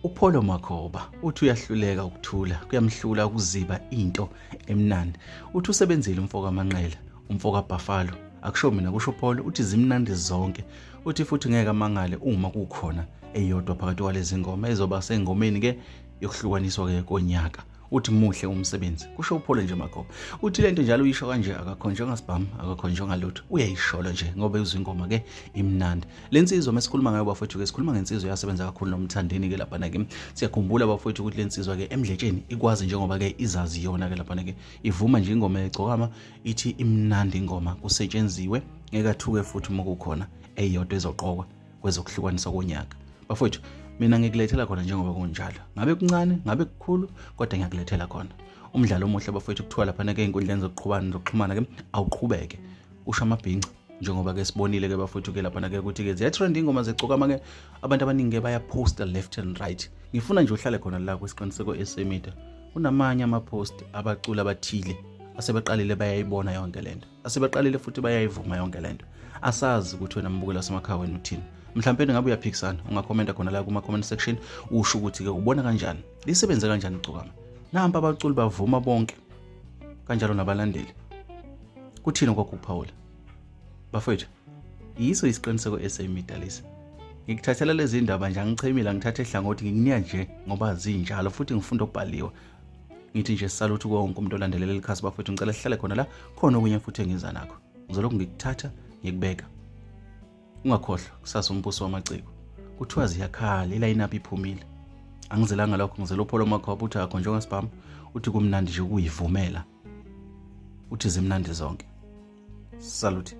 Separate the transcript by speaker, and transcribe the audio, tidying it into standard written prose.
Speaker 1: UPholo Makhoba uthi uyahluleka ukuthula, kuyamhlula ukuziba into emnandi. Uthi usebenzile umfo kaManqele, umfo kaBuffalo. Akusho mina kusho Pholo, uthi zimnandi zonke. Uthi futhi ngeke amangale uma kukhona eyodwa phakathi kwalezi ngoma ezoba sengomeni ke yokuhlukaniswa ke konyaka. Uthi muhle umsebenzi, kusho uPholo nje Makhoba. Uthi lento njalo uyisho kanje, akakhonjwa ngasibhamu, akakhonjwa ngalutho, uyayisholo nje ngoba uzwa ingoma ke imnandi. Le nsizwa mesikhuluma ngayo bafowethu ke, sikhuluma ngensizwa yasebenza kakhulu noMthandeni ke laphana ke. Siyakhumbula bafowethu ukuthi le nsizwa ke emdletsheni ikwazi njengoba ke izazi yona ke laphana ke, ivuma nje ingoma yegcokama, ithi imnandi ingoma, kusetshenziwe, ngeke athuke futhi uma kukhona eyodwa ezoqokwa kwezokuhlukanisa konyaka. Bafowethu, mina ngikulethela khona njengoba kunjalo, ngabe kuncane ngabe kukhulu, kodwa ngiyakulethela khona umdlalo omuhle bafowethu. Kuthiwa laphana ke ey'nkundleni zokuqhubana zokuxhumana ke awuqhubeke usho amabhinca, njengoba ke sibonile ke bafowethu ke laphana ke ukuthi ke ziyatrend ingoma zegcokama ke, abantu abaningi ke bayaposta left and right. Ngifuna nje uhlale khona la kwisiqiniseko esemida, kunamanye ama-post abaculi abathile asebeqalile bayayibona yonke lento, asebeqalile futhi bayayivuma yonke lento. Asazi ukuthi wena mbukeli wasemakhaya wena uthini, mhlawumbe ngabe uyaphikisana, ungakhomenta khona la kuma-comment section, usho ukuthi-ke ubona kanjani, lisebenze kanjani igcokama. Nampa abaculi bavuma bonke kanjalo nabalandeli, kuthini kwakho ukuphawula bafowethu? Yiso isiqiniseko esemida lesi. Ngikuthathela lezi ndaba nje, angichemile, angithathe ehlangothi, ngikunika nje ngoba zinjalo futhi ngifunda okubhaliwe. Ngithi nje salute konke umuntu olandelela likhasi bafowethu, ngicela sihlale khona la, khona okunye futhi engiza nakho, ngizolokhu ngikuthatha ngikubeka. Ungakhohlwa kusasa umbuso wamaciko, kuthiwa ziyakhala, iline up iphumile. Angizelanga lokho, ngizela uPholo Makhoba, uthi akho njengasibhamu, uthi kumnandi nje ukuyivumela, uthi zimnandi zonke. Salute.